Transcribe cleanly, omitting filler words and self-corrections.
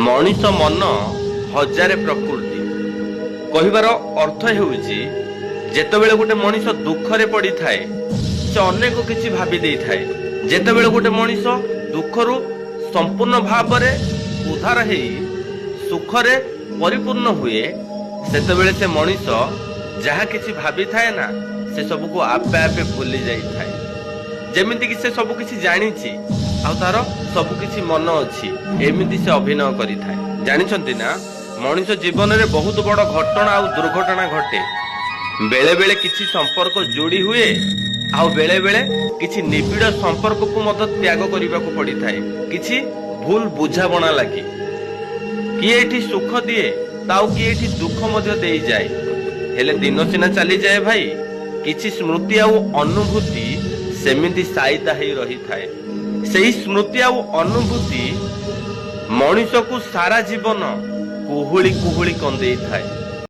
ମଣିଷ ମନ ହଜାରେ ପ୍ରକୃତି। କହିବାର ଅର୍ଥ ହେଉଛି, ଯେତେବେଳେ ଗୋଟେ ମଣିଷ ଦୁଃଖରେ ପଡ଼ିଥାଏ, ସେ ଅନେକ କିଛି ଭାବି ଦେଇଥାଏ। ଯେତେବେଳେ ଗୋଟେ ମଣିଷ ଦୁଃଖରୁ ସମ୍ପୂର୍ଣ୍ଣ ଭାବରେ ଉଦ୍ଧାର ହେଇ ସୁଖରେ ପରିପୂର୍ଣ୍ଣ ହୁଏ, ସେତେବେଳେ ସେ ମଣିଷ ଯାହା କିଛି ଭାବିଥାଏ ନା, ସେ ସବୁକୁ ଆପେ ଆପେ ଭୁଲି ଯାଇଥାଏ। ଯେମିତିକି ସେ ସବୁ କିଛି ଜାଣିଛି ଆଉ ତାର ସବୁ କିଛି ମନ ଅଛି, ଏମିତି ସେ ଅଭିନୟ କରିଥାଏ। ଜାଣିଛନ୍ତି ନା, ମଣିଷ ଜୀବନରେ ବହୁତ ବଡ ଘଟଣା ଆଉ ଦୁର୍ଘଟଣା ଘଟେ। ବେଳେ ବେଳେ କିଛି ସମ୍ପର୍କ ଯୋଡି ହୁଏ ଆଉ ବେଳେ ବେଳେ କିଛି ନିବିଡ଼ ସମ୍ପର୍କକୁ ମଧ୍ୟ ତ୍ୟାଗ କରିବାକୁ ପଡିଥାଏ କିଛି ଭୁଲ ବୁଝାମଣା ଲାଗି। କିଏ ଏଠି ସୁଖ ଦିଏ ତ ଆଉ କିଏ ଏଠି ଦୁଃଖ ମଧ୍ୟ ଦେଇଯାଏ। ହେଲେ ଦିନ ସିନା ଚାଲିଯାଏ ଭାଇ, କିଛି ସ୍ମୃତି ଆଉ ଅନୁଭୂତି ସେମିତି ସାଇତା ହେଇ ରହିଥାଏ। ସେଇ ସ୍ମୃତି ଆଉ ଅନୁଭୂତି ମଣିଷକୁ ସାରା ଜୀବନ କୁହୁଳି କୁହୁଳି କନ୍ଦେଇଥାଏ।